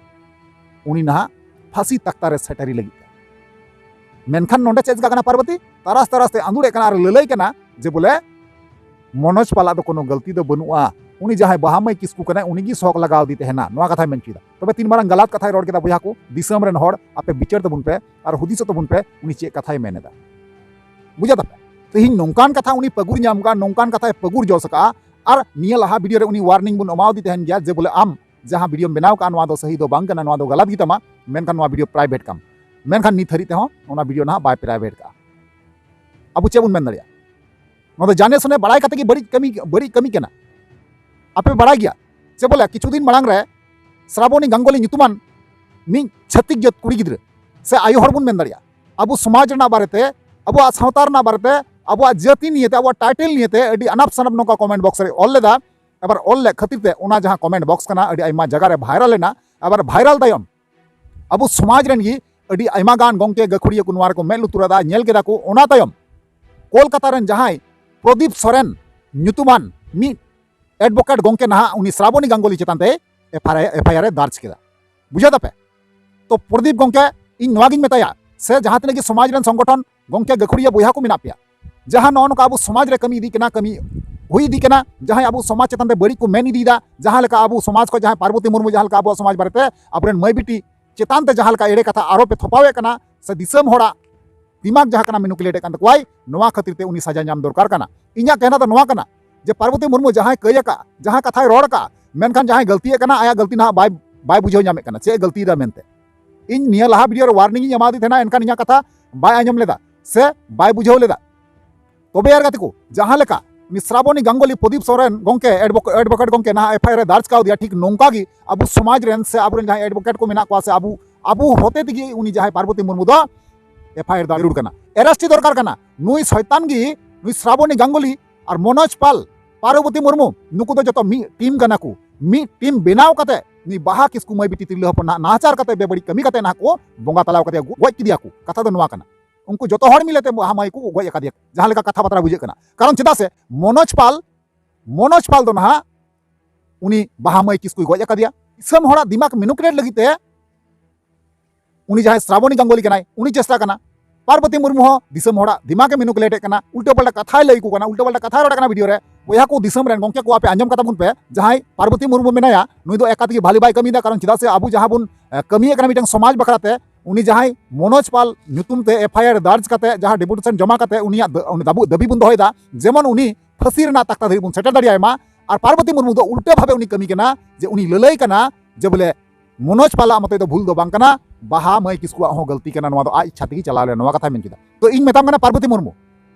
ᱩᱱᱤ ᱱᱟᱦᱟᱜ ᱯᱷᱟᱸᱥᱤ ᱛᱟᱠᱛᱟ ᱨᱮ ᱥᱮᱴᱮᱨᱤ ᱞᱟᱹᱜᱤᱫ ᱛᱮ᱾ ᱢᱮᱱᱠᱷᱟᱱ ᱱᱚᱰᱮ ᱪᱮᱫ ᱪᱤᱠᱟᱹᱜ ᱠᱟᱱᱟ ᱯᱟᱨᱵᱚᱛᱤ? ᱛᱟᱨᱟᱥ ᱛᱟᱨᱟᱥ ᱛᱮ ᱟᱸᱫᱩᱲᱮᱫ ᱠᱟᱱᱟ ᱟᱨ ᱞᱟᱹᱞᱟᱹᱭ ᱠᱟᱱᱟ ᱡᱮ ᱵᱚᱞᱮ ᱢᱚᱱᱳᱡᱽ ᱯᱟᱞᱟᱜ ᱫᱚ ᱠᱳᱱᱳ ᱜᱟᱹᱞᱛᱤ ᱫᱚ ᱵᱟᱹᱱᱩᱜᱼᱟ, ᱩᱱᱤ ᱡᱟᱦᱟᱸᱭ ᱵᱟᱦᱟ ᱢᱟᱹᱭ ᱠᱤᱥᱠᱩ ᱠᱟᱱᱟᱭ, ᱩᱱᱤ ᱜᱮ ᱥᱚᱠ ᱞᱟᱜᱟᱣ ᱟᱫᱮ ᱛᱟᱦᱮᱱᱟ, ᱱᱚᱣᱟ ᱠᱟᱛᱷᱟᱭ ᱢᱮᱱ ᱦᱚᱪᱚᱭᱮᱫᱟ᱾ ᱛᱚᱵᱮ ᱛᱤᱱ ᱢᱟᱨᱟᱝ ᱜᱟᱞᱟᱛ ᱠᱟᱛᱷᱟᱭ ᱨᱚᱲ ᱠᱮᱫᱟ ᱵᱚᱭᱦᱟ ᱠᱚ, ᱫᱤᱥᱚᱢ ᱨᱮᱱ ᱦᱚᱲ ᱟᱯᱮ ᱵᱤᱪᱟᱹᱨ ᱛᱟᱵᱚᱱ ᱯᱮ ᱟᱨ ᱦᱩᱫᱤᱥᱚᱜ ᱛᱟᱵᱚᱱ ᱯᱮ, ᱩᱱᱤ ᱪᱮᱫ ᱠᱟᱛᱷᱟᱭ ᱢᱮᱱ ᱮᱫᱟ᱾ ᱵᱩᱡᱷᱟᱹᱣ ᱛᱟᱯᱮ? ᱛᱮᱦᱮᱧ ᱱᱚᱝᱠᱟᱱ ᱠᱟᱛᱷᱟ ᱩᱱᱤ ᱯᱟᱹᱜᱩᱨ ᱧᱟᱢ ᱠᱟᱜᱼᱟ, ᱱᱚᱝᱠᱟᱱ ᱠᱟᱛᱷᱟᱭ ᱯᱟᱹᱜᱩᱨ ᱡᱚᱥ ᱟᱠᱟᱜᱼᱟ᱾ ᱟᱨ ᱱᱤᱭᱟᱹ ᱞᱟᱦᱟ ᱵᱷᱤᱰᱤᱭᱳ ᱨᱮ ᱩᱱᱤ ᱳᱣᱟᱨᱱᱤᱝ ᱵᱚᱱ ᱮᱢᱟᱣᱟᱫᱮ ᱛᱟᱦᱮᱱ ᱜᱮᱭᱟ ᱡᱮ ᱵᱚᱞᱮ ᱟᱢ ᱡᱟᱦᱟᱸ ᱵᱷᱤᱰᱤᱭᱳᱢ ᱵᱮᱱᱟᱣ ᱠᱟᱜᱼᱟ, ᱱᱚᱣᱟ ᱫᱚ ᱥᱟᱹᱦᱤ ᱫᱚ ᱵᱟᱝ ᱠᱟᱱᱟ, ᱱᱚᱣᱟ ᱫᱚ ᱜᱟᱞᱟᱛ ᱜᱮ ᱛᱟᱢᱟ, ᱢᱮᱱᱠᱷᱟᱱ ᱱᱚᱣᱟ ᱵᱷᱤᱰᱤᱭᱳ ᱯᱨᱟᱭᱵᱷᱮᱴ ᱠᱟᱢ᱾ ᱢᱮᱱᱠᱷᱟᱱ ᱱᱤᱛ ᱦᱟᱹᱨᱤᱡ ᱛᱮᱦᱚᱸ ᱚᱱᱟ ᱵᱷᱤᱰᱤᱭᱳ ᱱᱟᱦᱟᱜ ᱵᱟᱭ ᱯᱨᱟᱭᱵᱷᱮᱴ ᱠᱟᱜᱼᱟ᱾ ᱟᱵᱚ ᱪᱮᱫ ᱵᱚᱱ ᱢᱮᱱ ᱫᱟᱲᱮᱭᱟᱜᱼᱟ? ᱱᱚᱣᱟ ᱫᱚ ᱡᱟᱱᱮ ᱥᱩᱱᱮ ᱵᱟᱲᱟᱭ ᱠᱟᱛᱮ ᱜᱮ ᱵᱟᱹᱲᱤᱡ ᱠᱟᱹᱢᱤ, ᱵᱟᱹᱲᱤᱡ ᱠᱟᱹᱢᱤ ᱠᱟᱱᱟ᱾ ᱟᱯᱮ ᱵᱟᱲᱟᱭ ᱜᱮᱭᱟ ᱪᱮ ᱵᱚᱞᱮ ᱠᱤᱪᱷᱩ ᱫᱤᱱ ᱢᱟᱲᱟᱝ ᱨᱮ ᱥᱨᱟᱵᱚᱱᱤ ᱜᱟᱝᱜᱩᱞᱤ ᱧᱩᱛᱩᱢᱟᱱ ᱢᱤᱫ ᱪᱷᱟᱹᱛᱤᱠ ᱡᱟᱹᱛ ᱠᱩᱲᱤ ᱜᱤᱫᱽᱨᱟᱹ ᱥᱮ ᱟᱭᱳ ᱦᱚᱲ ᱵᱚᱱ ᱢᱮᱱ ᱫᱟᱲᱮᱭᱟᱜᱼᱟ, ᱟᱵᱚ ᱥᱚᱢᱟᱡᱽ ᱨᱮᱱᱟᱜ ᱵᱟᱨᱮᱛᱮ, ᱟᱵᱚᱣᱟᱜ ᱥᱟᱶᱛᱟ ᱨᱮᱱᱟᱜ ᱵᱟᱨᱮᱛᱮ, ᱟᱵᱚᱣᱟᱜ ᱡᱟᱹᱛᱤ ᱱᱤᱭᱮᱛᱮ, ᱟᱵᱚᱣᱟᱜ ᱴᱟᱭᱴᱮᱞ ᱱᱤᱭᱮᱛᱮ ᱟᱹᱰᱤ ᱟᱱᱟᱯ ᱥᱟᱱᱟᱯ ᱱᱚᱝᱠᱟ ᱠᱚᱢᱮᱱᱴ ᱵᱚᱠᱥ ᱨᱮ ᱚᱞ ᱞᱮᱫᱟ᱾ ᱟᱵᱟᱨ ᱚᱞ ᱞᱮᱫ ᱠᱷᱟᱹᱛᱤᱨ ᱛᱮ ᱚᱱᱟ ᱡᱟᱦᱟᱸ ᱠᱚᱢᱮᱱᱴ ᱵᱚᱠᱥ ᱠᱟᱱᱟ, ᱟᱹᱰᱤ ᱟᱭᱢᱟ ᱡᱟᱭᱜᱟ ᱨᱮ ᱵᱷᱟᱭᱨᱟᱞ ᱮᱱᱟ᱾ ᱟᱵᱟᱨ ᱵᱷᱟᱭᱨᱟᱞ ᱛᱟᱭᱚᱢ ᱟᱵᱚ ᱥᱚᱢᱟᱡᱽ ᱨᱮᱱ ᱜᱮ ᱟᱹᱰᱤ ᱟᱭᱢᱟ ᱜᱟᱱ ᱜᱚᱢᱠᱮ ᱜᱟᱹᱠᱷᱩᱲᱤᱭᱟᱹ ᱠᱚ ᱱᱚᱣᱟ ᱨᱮᱠᱚ ᱢᱮᱫ ᱞᱩᱛᱩᱨ ᱟᱫᱟ, ᱧᱮᱞ ᱠᱮᱫᱟ ᱠᱚ᱾ ᱚᱱᱟ ᱛᱟᱭᱚᱢ ᱠᱳᱞᱠᱟᱛᱟ ᱨᱮᱱ ᱡᱟᱦᱟᱸᱭ ᱯᱨᱚᱫᱤᱯ ᱥᱚᱨᱮᱱ ᱧᱩᱛᱩᱢᱟᱱ ᱢᱤᱫ ᱮᱰᱵᱷᱳᱠᱮᱴ ᱜᱚᱢᱠᱮ ᱱᱟᱦᱟᱜ ᱩᱱᱤ ᱥᱨᱟᱵᱚᱱᱤ ᱜᱟᱝᱜᱩᱞᱤ ᱪᱮᱛᱟᱱ ᱛᱮ ᱮᱯᱷ ᱟᱭ ᱟᱨ ᱮ ᱫᱟᱨᱡᱽ ᱠᱮᱫᱟ᱾ ᱵᱩᱡᱷᱟᱹᱣ ᱫᱟᱯᱮ? ᱛᱚ ᱯᱨᱚᱫᱤᱯ ᱜᱚᱢᱠᱮ, ᱤᱧ ᱱᱚᱣᱟ ᱜᱤᱧ ᱢᱮᱛᱟᱭᱟ, ᱥᱮ ᱡᱟᱦᱟᱸ ᱛᱤᱱᱟᱹᱜ ᱜᱮ ᱥᱚᱢᱟᱡᱽ ᱨᱮᱱ ᱥᱚᱝᱜᱚᱴᱷᱚᱱ ᱜᱚᱢᱠᱮ ᱜᱟᱹᱠᱷᱩᱲᱤᱭᱟᱹ ᱵᱚᱭᱦᱟ ᱠᱚ ᱢᱮᱱᱟᱜ ᱯᱮᱭᱟ, ᱡᱟᱦᱟᱸ ᱱᱚᱜᱼᱚ ᱱᱚᱝᱠᱟ ᱟᱵᱚ ᱥᱚᱢᱟᱡᱽ ᱨᱮ ᱠᱟᱹᱢᱤ ᱤᱫᱤᱜ ᱠᱟᱱᱟ, ᱠᱟᱹᱢᱤ ᱦᱩᱭ ᱤᱫᱤᱜ ᱠᱟᱱᱟ, ᱡᱟᱦᱟᱸᱭ ᱟᱵᱚ ᱥᱚᱢᱟᱡᱽ ᱪᱮᱛᱟᱱ ᱛᱮ ᱵᱟᱹᱲᱤᱡ ᱠᱚ ᱢᱮᱱ ᱤᱫᱤᱭᱮᱫᱟ, ᱡᱟᱦᱟᱸ ᱞᱮᱠᱟ ᱟᱵᱚ ᱥᱚᱢᱟᱡᱽ ᱠᱷᱚᱱ ᱡᱟᱦᱟᱸᱭ ᱯᱟᱨᱵᱚᱛᱤ ᱢᱩᱨᱢᱩ ᱡᱟᱦᱟᱸ ᱞᱮᱠᱟ ᱟᱵᱚᱣᱟᱜ ᱥᱚᱢᱟᱡᱽ ᱵᱟᱨᱮᱛᱮ ᱟᱵᱚᱨᱮᱱ ᱢᱟᱹᱭ ᱵᱤᱴᱤ ᱪᱮᱛᱟᱱ ᱛᱮ ᱡᱟᱦᱟᱸ ᱞᱮᱠᱟ ᱮᱲᱮ ᱠᱟᱛᱷᱟ ᱟᱨᱚᱯ ᱮ ᱛᱷᱚᱯᱟᱣᱮᱫ ᱠᱟᱱᱟ, ᱥᱮ ᱫᱤᱥᱚᱢ ᱦᱚᱲᱟᱜ ᱫᱤᱢᱟᱜᱽ ᱡᱟᱦᱟᱸ ᱠᱟᱱᱟ ᱢᱮᱱᱩᱯᱩᱞᱮᱴ ᱮᱫ ᱠᱟᱱ ᱛᱟᱠᱚᱣᱟᱭ, ᱱᱚᱣᱟ ᱠᱷᱟᱹᱛᱤᱨ ᱛᱮ ᱩᱱᱤ ᱥᱟᱡᱟ ᱧᱟᱢ ᱫᱚᱨᱠᱟᱨ ᱠᱟᱱᱟ᱾ ᱤᱧᱟᱹᱜ ᱠᱟᱛᱷᱟ ᱫᱚ ᱱᱚᱣᱟ ᱠᱟᱱᱟ ᱡᱮ ᱯᱟᱨᱵᱚᱛᱤ ᱢᱩᱨᱢᱩ ᱡᱟᱦᱟᱸᱭ ᱠᱟᱹᱭ ᱟᱠᱟᱫ, ᱡᱟᱦᱟᱸ ᱠᱟᱛᱷᱟᱭ ᱨᱚᱲ ᱟᱠᱟᱫ, ᱢᱮᱱᱠᱷᱟᱱ ᱡᱟᱦᱟᱸᱭ ᱜᱟᱹᱞᱛᱤᱭᱮᱫ ᱠᱟᱱᱟ, ᱟᱭᱟᱜ ᱜᱟᱹᱞᱛᱤ ᱱᱟᱦᱟᱜ ᱵᱟᱭ, ᱵᱟᱭ ᱵᱩᱡᱷᱟᱹᱣ ᱧᱟᱢᱮᱫ ᱠᱟᱱᱟ ᱪᱮᱫ ᱮ ᱜᱟᱹᱞᱛᱤᱭᱮᱫᱟ ᱢᱮᱱᱛᱮ᱾ ᱤᱧ ᱱᱤᱭᱟᱹ ᱞᱟᱦᱟ ᱵᱷᱤᱰᱤᱭᱳ ᱨᱮ ᱳᱣᱟᱨᱱᱤᱝ ᱤᱧ ᱮᱢᱟᱫᱮ ᱛᱟᱦᱮᱱᱟ, ᱮᱱᱠᱷᱟᱱ ᱤᱧᱟᱹᱜ ᱠᱟᱛᱷᱟ ᱵᱟᱭ ᱟᱸᱡᱚᱢ ᱞᱮᱫᱟ᱾ ᱥᱮ ᱵᱟᱭ ᱵᱩᱡᱷᱟᱹᱣ ᱞᱮᱫᱟ? ᱛᱚᱵᱮ ᱟᱨ ᱜᱟᱛᱮ ᱠᱚ, ᱡᱟᱦᱟᱸ ᱞᱮᱠᱟ ᱩᱱᱤ ᱥᱨᱟᱵᱚᱱᱤ ᱜᱟᱝᱜᱩᱞᱤ ᱯᱨᱚᱫᱤᱯ ᱥᱚᱨᱮᱱ ᱜᱚᱝᱠᱮ advoca- advocate ᱜᱚᱝᱠᱮ ᱱᱟᱦᱟᱜ ᱮᱯᱷ ᱟᱭ ᱟᱨ ᱮ ᱫᱟᱨᱡᱽ ᱠᱟᱣᱫᱮᱭᱟ, ᱴᱷᱤᱠ ᱱᱚᱝᱠᱟ ᱜᱮ ᱟᱵᱚ ᱥᱚᱢᱟᱡᱽ ᱨᱮᱱ ᱥᱮ ᱟᱵᱚᱨᱮᱱ ᱡᱟᱦᱟᱸᱭ advocate ᱠᱚ ᱢᱮᱱᱟᱜ ᱠᱚᱣᱟ ᱥᱮ ᱟᱵᱚ ᱟᱵᱚ ᱦᱚᱛᱮ ᱛᱮᱜᱮ ᱩᱱᱤ ᱡᱟᱦᱟᱸᱭ ᱯᱟᱨᱵᱚᱛᱤ ᱢᱩᱨᱢᱩ ᱫᱚ ᱮᱯᱷ ᱟᱭ ᱟᱨ ᱫᱟᱨ ᱡᱟᱹᱨᱩᱲ ᱠᱟᱱᱟ, arrest ᱫᱚᱨᱠᱟᱨ ᱠᱟᱱᱟ᱾ ᱱᱩᱭ ᱥᱚᱭᱛᱟᱱ ᱜᱮ, ᱱᱩᱭ ᱥᱨᱟᱵᱚᱱᱤ ᱜᱟᱝᱜᱩᱞᱤ ᱟᱨ ᱢᱚᱱᱳᱡᱽ ᱯᱟᱞ, ᱯᱟᱨᱵᱚᱛᱤ ᱢᱩᱨᱢᱩ, ᱱᱩᱠᱩ ᱫᱚ ᱡᱚᱛᱚ ᱢᱤᱫ ᱴᱤᱢ ᱠᱟᱱᱟ ᱠᱚ᱾ ᱢᱤᱫ ᱴᱤᱢ ᱵᱮᱱᱟᱣ ᱠᱟᱛᱮ ᱱᱩᱭ ᱵᱟᱦᱟ ᱠᱤᱥᱠᱩ ᱢᱟᱹᱭ ᱵᱤᱴᱤ ᱛᱤᱨᱞᱟᱹ ᱦᱚᱯᱚᱱ ᱱᱟᱦᱟᱜ ᱱᱟᱦᱟᱪᱟᱨ ᱠᱟᱛᱮ ᱵᱮᱵᱟᱹᱲᱤᱡ ᱠᱟᱹᱢᱤ ᱠᱟᱛᱮ ᱱᱟᱦᱟᱜ ᱠᱚ ᱵᱚᱸᱜᱟ ᱛᱟᱞᱟᱣ ᱠᱟᱫᱮᱭᱟ, ᱜᱚᱡ ᱠᱮᱫᱮᱭᱟ ᱠᱚ᱾ ᱠᱟᱛᱷᱟ ᱫᱚ ᱱᱚᱣᱟ ᱠᱟᱱᱟ, ᱩᱱᱠᱩ ᱡᱚᱛᱚ ᱦᱚᱲ ᱢᱤᱞᱮ ᱛᱮ ᱵᱟᱦᱟ ᱢᱟᱹᱭ ᱠᱚ ᱜᱚᱡ ᱟᱠᱟᱫᱮᱭᱟ, ᱡᱟᱦᱟᱸ ᱞᱮᱠᱟ ᱠᱟᱛᱷᱟ ᱵᱟᱛᱨᱟ ᱵᱩᱡᱷᱟᱹᱜ ᱠᱟᱱᱟ᱾ ᱠᱟᱨᱚᱱ ᱪᱮᱫᱟᱜ ᱥᱮ ᱢᱚᱱᱳᱡᱽ ᱯᱟᱞ, ᱢᱚᱱᱳᱡᱽ ᱯᱟᱞ ᱫᱚ ᱱᱟᱦᱟᱜ ᱩᱱᱤ ᱵᱟᱦᱟ ᱢᱟᱹᱭ ᱠᱤᱥᱠᱩᱭ ᱜᱚᱡ ᱟᱠᱟᱫᱮᱭᱟ᱾ ᱫᱤᱥᱚᱢ ᱦᱚᱲᱟᱜ ᱫᱤᱢᱟᱜᱽ manipulate ᱞᱟᱹᱜᱤᱫ ᱛᱮ ᱩᱱᱤ ᱡᱟᱦᱟᱸᱭ ᱥᱨᱟᱵᱚᱱᱤ ᱜᱟᱝᱜᱩᱞᱤ ᱠᱟᱱᱟᱭ, ᱩᱱᱤ ᱪᱮᱥᱴᱟ ᱠᱟᱱᱟ᱾ ᱯᱟᱨᱵᱚᱛᱤ ᱢᱩᱨᱢᱩ ᱦᱚᱸ ᱫᱤᱥᱚᱢ ᱦᱚᱲᱟᱜ ᱫᱤᱢᱟᱜᱽ ᱮ manipulate ᱮᱫ ᱠᱟᱱᱟ, ᱩᱞᱴᱟᱹ ᱯᱟᱞᱴᱟ ᱠᱟᱛᱷᱟᱭ ᱞᱟᱹᱭ ᱟᱠᱚ ᱠᱟᱱᱟ, ᱩᱞᱴᱟᱹ ᱯᱟᱞᱴᱟ ᱠᱟᱛᱷᱟᱭ ᱨᱚᱲ ᱠᱟᱱᱟ ᱵᱷᱤᱰᱤᱭᱳ ᱨᱮ᱾ ᱵᱚᱭᱦᱟ ᱠᱚ, ᱫᱤᱥᱚᱢ ᱨᱮᱱ ᱜᱚᱝᱠᱮ ᱠᱚ, ᱟᱯᱮ ᱟᱸᱡᱚᱢ ᱠᱟᱛᱟ ᱵᱚᱱ ᱯᱮ, ᱡᱟᱦᱟᱸᱭ ᱯᱟᱨᱵᱚᱛᱤ ᱢᱩᱨᱢᱩ ᱢᱮᱱᱟᱭᱟ, ᱱᱩᱭ ᱫᱚ ᱮᱠᱟ ᱛᱮᱜᱮ ᱵᱷᱟᱞᱤ ᱵᱟᱭ ᱠᱟᱹᱢᱤᱭᱮᱫᱟ᱾ ᱠᱟᱨᱚᱱ ᱪᱮᱫᱟᱜ ᱥᱮ ᱟᱵᱚ ᱡᱟᱦᱟᱸ ᱵᱚᱱ, ᱮ, ᱠᱟᱹᱢᱤᱭᱮᱫ ᱠᱟᱱᱟ ᱢᱤᱫᱴᱟᱝ ᱥᱚᱢᱟᱡᱽ ᱵᱟᱠᱷᱨᱟ ᱛᱮ, ᱩᱱᱤ ᱡᱟᱦᱟᱸᱭ ᱢᱚᱱᱳᱡᱽ ᱯᱟᱞ ᱧᱩᱛᱩᱢ ᱛᱮ ᱮᱯᱷ ᱟᱭ ᱟᱨ ᱫᱟᱨᱡᱽ ᱠᱟᱛᱮ, ᱡᱟᱦᱟᱸ ᱰᱮᱯᱩᱴᱮᱥᱚᱱ ᱡᱚᱢᱟ ᱠᱟᱛᱮ ᱩᱱᱤᱭᱟᱜ ᱫᱟ-, ᱩᱱᱤ ᱫᱟᱵᱩ-, ᱫᱟᱹᱵᱤ ᱵᱚᱱ ᱫᱚᱦᱚᱭᱮᱫᱟ, ᱡᱮᱢᱚᱱ ᱩᱱᱤ ᱯᱷᱟᱹᱥᱤ ᱨᱮᱱᱟᱜ ᱛᱟᱠᱛᱟ ᱫᱷᱟᱹᱵᱤᱡ ᱵᱚᱱ ᱥᱮᱴᱮᱨ ᱫᱟᱲᱮᱭᱟᱭ ᱢᱟ᱾ ᱟᱨ ᱯᱟᱨᱵᱚᱛᱤ ᱢᱩᱨᱢᱩ ᱫᱚ ᱩᱞᱴᱟᱹ ᱵᱷᱟᱵᱮ ᱩᱱᱤ ᱠᱟᱹᱢᱤ ᱠᱟᱱᱟ, ᱡᱮ ᱩᱱᱤ ᱞᱟᱹᱞᱟᱹᱭ ᱠᱟᱱᱟ ᱡᱮ ᱵᱚᱞᱮ ᱢᱚᱱᱳᱡᱽ ᱯᱟᱞᱟᱜ ᱢᱚᱛᱚ ᱫᱚ ᱵᱷᱩᱞ ᱫᱚ ᱵᱟᱝ ᱠᱟᱱᱟ, ᱵᱟᱦᱟ ᱢᱟᱹᱭ ᱠᱤᱥᱠᱩᱣᱟᱜ ᱦᱚᱸ ᱜᱟᱹᱞᱛᱤ ᱠᱟᱱᱟ, ᱱᱚᱣᱟ ᱫᱚ ᱟᱡ ᱤᱪᱪᱷᱟ ᱛᱮᱜᱮ ᱪᱟᱞᱟᱣ ᱞᱮᱱᱟ, ᱱᱚᱣᱟ ᱠᱟᱛᱷᱟᱭ ᱢᱮᱱ ᱠᱮᱫᱟ᱾ ᱛᱚ ᱤᱧ ᱢᱮᱛᱟᱢ ᱠᱟᱱᱟ ᱯᱟᱨᱵᱚᱛᱤ ᱢᱩᱨᱢᱩ,